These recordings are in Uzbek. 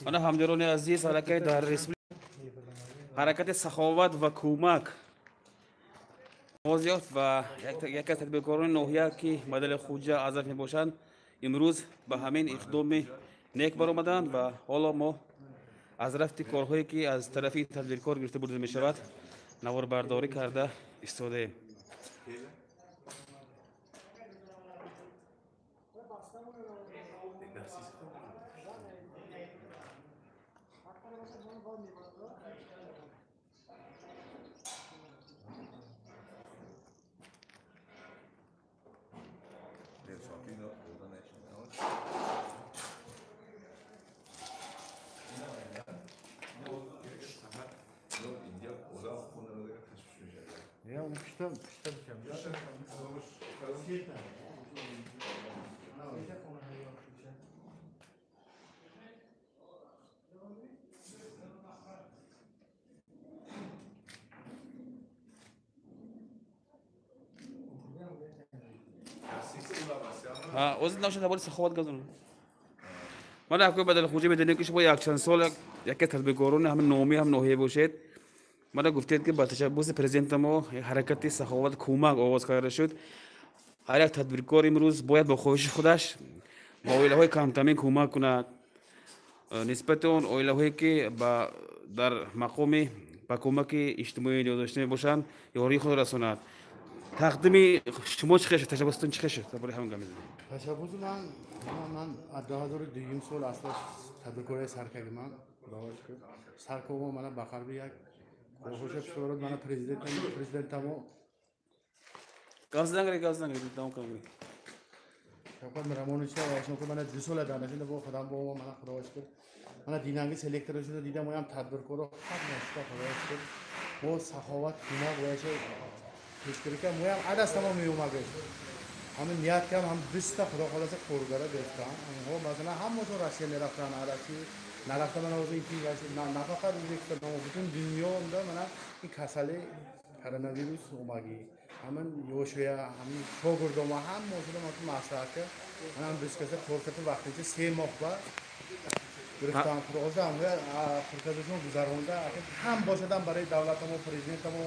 Mana hamdoroni aziz, аллакай дар ҳаракати саховат ва кӯмак оғоз ёфт ва яке аз тадбиркорони ноҳия, ки Мадали Хуҷа Азаф мебошанд, имрӯз ба ҳамин иқдоми нек баромаданд ва ҳоло мо аз рафти корҳое, ки аз тарафи тадбиркор гирифта бурда мешавад, наворбардорӣ карда истодаем. Озид нашад дар бораи саховат гап занам. Ман акои Бадалхуҷа, медонем, ки шумо якчанд сол яке тадбиркорони ҳам номӣ, ҳам ноҳия бошед. Мана гуфтед, ки ба ташаббуси президента мо ҳаракати саховат кӯмак оғоз карда шуд. Ҳар як тадбиркор имрӯз бояд бо хоҳиши худаш ба оилаҳои камтамин кӯмак кунад. Нисбати он оилаҳое, ки дар мақоми ба кӯмаки иҷтимоӣ ниёз дошта мебошанд, ёрии худ расонад. Тақдими шумо чӣ хел шуд? Ташаббусатон чӣ хел шуд? Дар бораи ҳамин гап мезанем. Ташаббуси ман аз 2002 сол аслаш тадбиркории саркаги ман, Худо шукр. Саркова мана ба қарби як хоҳиша пешворад мана президентамо Гап занг, гап занг, давом кунед. Шавкат Миромонович ошно ки мана 2 сол дар нашинда бо худам бо мана, Худо шукр. Мана динанги селектор шуда дидам, оям тадбиркоро ҳама шуда, Худо шукр. Бо саховат кӯмак вояша пешгирӣ кардам. Моям адастамо меомагаш. Ҳамин ният кардам, ҳам 20 та, Худо холаса, коргара гирифтам. Онҳо масалан ҳамашон Россия мерафтанд, Россия нарафта мана ҳозир ин на фақат Ӯзбекистон, бутун дунёда мана ин касали коронавирус омагӣ. Ҳамин ёшоя, ҳамин шогирдома ҳамашон ман маслиҳат кард. Ман ҳам 20 каса кор кардам, вақтинча 3 моҳ ба гирифтам. Худо холаса ҳамаи гузаронда ҳам бошадам барои давлатамо, президентамо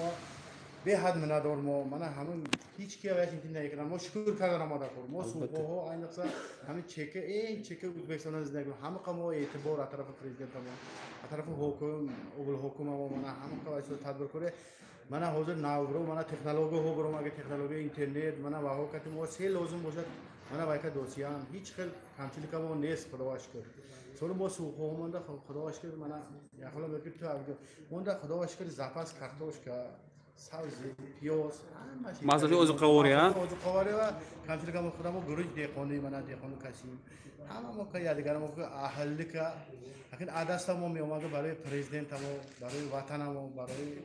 беҳад миннатдор мо. Мана ҳамин ҳеч ки ваяш интин накардам. Мо шукр кардан омада кор. Мо сӯхоҳо айниқса ҳамин чека, эн чека Ӯзбекистонда зиндагӣ ҳамақа мо эътибор аз тарафи президентамо, аз тарафи ҳоким, облҳокимамо, мана ҳамақа вайсо тадбиркорӣ. Мана ҳозир навро мана технологияҳо баромага, технологияи интернет, мана ваҳо кати мо се лозим бошад, мана вайка досиям. Ҳеч хел камчилика мо нест, Худо шукр. Соли мо сӯхоҳо монда, Худо шукр, мана яхола мегӯяд ту монда, Худо шукр, запас картошка, сабзи, пиёз, маҳсулоти озуқаворӣ, а? Озуқаворӣ ва камчилика мо худамо гурӯҳи деҳқонӣ, мана деҳқону касим. Ҳама мо ка якдигарамо ка аҳлика, лакин адаста мо меомада барои президентамо, барои ватанамо, барои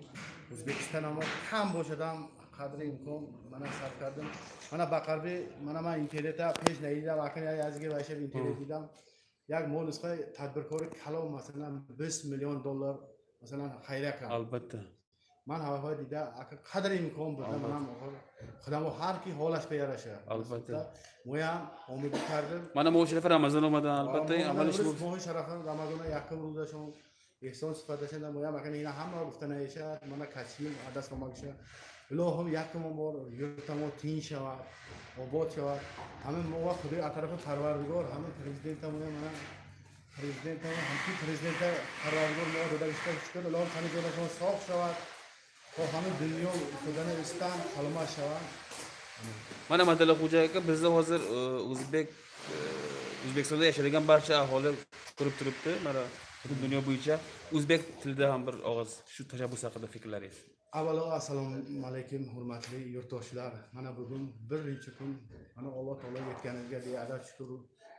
Ӯзбекистонамо кам бошадам қадри имкон мана сарф кардам. Мана ба қарби мана ман интернета пеш надидам, акн язги вайша интернет дидам. Як мо нусхаи тадбиркори калон масалан 20 миллион доллар масалан хайрия кард. Албатта. Ман ҳаваҳои дида қадри имкон буда, манам худамо ҳар ки ҳолаш ба яраша. Албатта. Моям омида кардем. Мана моҳи шарафи Рамазон омада, албатта амали шумо. Моҳи шарафи Рамазона якум рӯзашон эҳсон сифаташанда моям акн ина ҳама гуфта наешад, мана касим адаст омагиша. Илоҳум якум бор юртамо тинч шавад, обод шавад. Ҳамин мо Худои аз тарафи Парвардигор, ҳамин президентамон, мана президентамон, ҳамчун президента Парвардигор мо додагишта шукр, илоҳум тани ҷонашон соғ шавад. То ҳамин дунё худани истам саломат шаванд. Mana Madalxo'ja aka, bizda hozir O'zbekistonda yashaydigan barcha aholi ko'rib turibdi. Mana butun dunyo bo'yicha o'zbek tilida ham bir og'iz shu tashabbus haqida fikrlaringiz. Avvalo assalomu alaykum hurmatli yurtdoshlar. Mana bugun birinchi kun, mana Alloh taolo yetganimizga beadad shukr.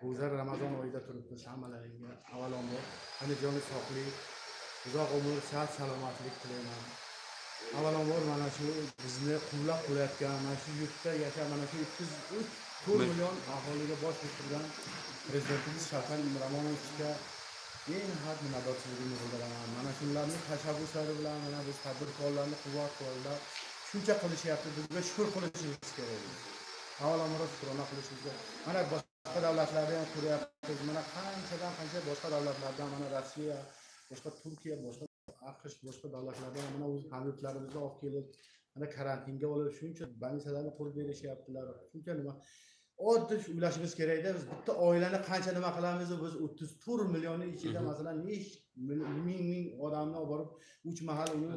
O'zar Ramazon oyida turibmiz hammalaringga. Avvalambor ana joni sog'lik, uzoq umr, sihat, salomatlik tilayman. Avvalambor mana shu bizni quvlab qo'yayotgan, mana shu yurtda yashab, mana shu 304 million aholiga bosh turgan prezidentimiz Shavkat Miromonovichga behad minnatdorchiligimni bildiraman. Mana shularning tashabbuslari bilan mana biz tadbirkorlarni quvvat-qo'llab shuncha qilishyapti, bizga shukr qilishimiz kerak. Avvalambor shukrona qilishimiz kerak. Mana Boshqa davlatlarda ham ko'ryapmiz. Mana qanchadan qancha boshqa davlatlardan, mana Rossiya, boshqa Turkiya, boshqa AQSh, boshqa davlatlardan mana o'z hamyurtlarimizni olib kelib, mana karantinga olib, shuncha больницаlarni qurib berishyaptilar. Shuncha nima oddiy o'ylashimiz kerakda, biz bitta oilani qancha nima qilamiz, biz 34 millionni ichida masalan necha ming odamni olib borib 3 mahal uni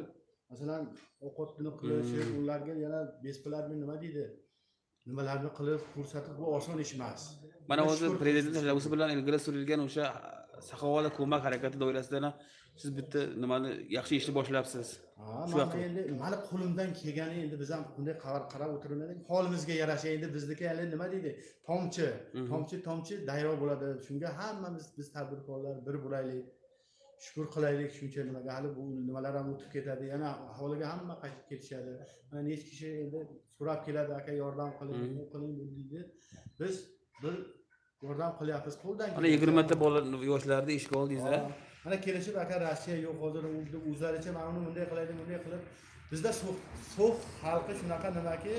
masalan ovqatini qilishi, ularga yana besplatный nima deydi, nimalarni qilib ko'rsatib, bu oson ish emas. Mana hozir prezident tashabbusi bilan ilgari surilgan o'sha saxovatli ko'mak harakati doirasida siz bitta nimani yaxshi ishni boshlabsiz. Ha, endi mani qo'limdan kelgani endi biz ham bunday qarab o'tirmaylik. Holimizga yarasha endi bizniki hali nima deydi? Tomchi, tomchi, tomchi daryo bo'ladi. Shunga hammamiz biz tadbirkorlar bir bo'laylik. Shukur qilaylik shuncha nimaga, hali bu nimalar ham o'tib ketadi, yana aholiga hamma qaytib ketishadi. Mana necha kishi endi so'rab keladi, aka yordam qiling, bu qiling, bu deydi. Biz bir yordam qilyapmiz qo'ldan. Mana 20 ta bola yoshlarni ishga oldingiz. Mana kelishib aka Rossiya yo'q hozir o'zlaricha mana uni bunday qilaylik, bunday qilib bizda so'x xalqi shunaqa nimaki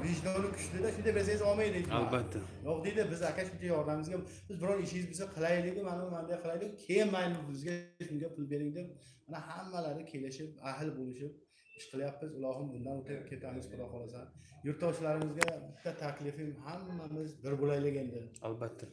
vijdoni kuchlida, shunday bersangiz olmaydi. Albatta. Yo'q deydi, biz aka shuncha yordamimizga biz biror ishingiz bo'lsa qilaylik, mana bunday qilaylik, keyin mayli bizga shunga pul bering deb mana hammalari kelishib, ahil bo'lishib ish qilyapmiz. Ilohim bundan o'tib ketamiz, Xudo xolasa. Yurtdoshlarimizga bitta taklifim, hammamiz bir bo'laylik endi. Albatta.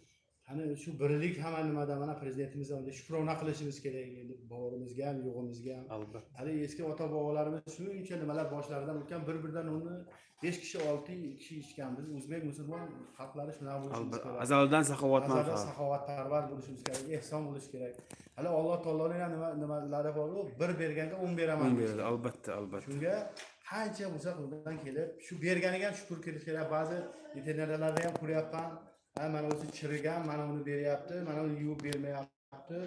Hani shu birlik hamma nimada mana prezidentimizga shukrona qilishimiz kerak endi, borimizga ham, yo'g'imizga ham. Albatta. Hali eski ota-bobolarimiz shuncha nimalar boshlaridan o'tgan, bir-birdan uni 5 kishi, 6 kishi ichgan. Biz o'zbek musulmon xalqlari shunaqa bo'lishimiz kerak. Azaldan saxovatmand, azaldan saxovatparvar bo'lishimiz kerak, ehson bo'lish kerak. Hali Alloh taoloning ham nimalari bor-ku, bir berganga 10 beraman. 10 beradi, albatta, albatta. Shunga qancha bo'lsa qo'ldan kelib, shu berganiga ham shukr qilish kerak. Ba'zi internetlarda ham ko'ryapman. Ha, mana o'zi chirigan, mana uni beryapti, mana uni yuvib bermayapti,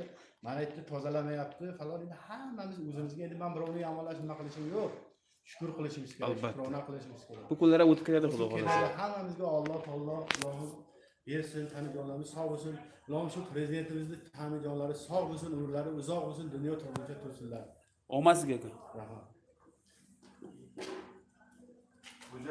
mana yerni tozalamayapti falan. Endi hammamiz o'zimizga endi men birovni yomonlash nima qilishim yo'q. Shukr qilishimiz kerak, shukrona qilishimiz kerak. Bu kunlar o'tib ketadi, Xudo xolasa. Hammamizga Alloh taolo ilohim bersin, tani jonlarimiz sog' bo'lsin. Ilohim shu prezidentimizni tani jonlari sog' bo'lsin, umrlari uzoq bo'lsin, dunyo turguncha tursinlar. Omad sizga aka. Rahmat.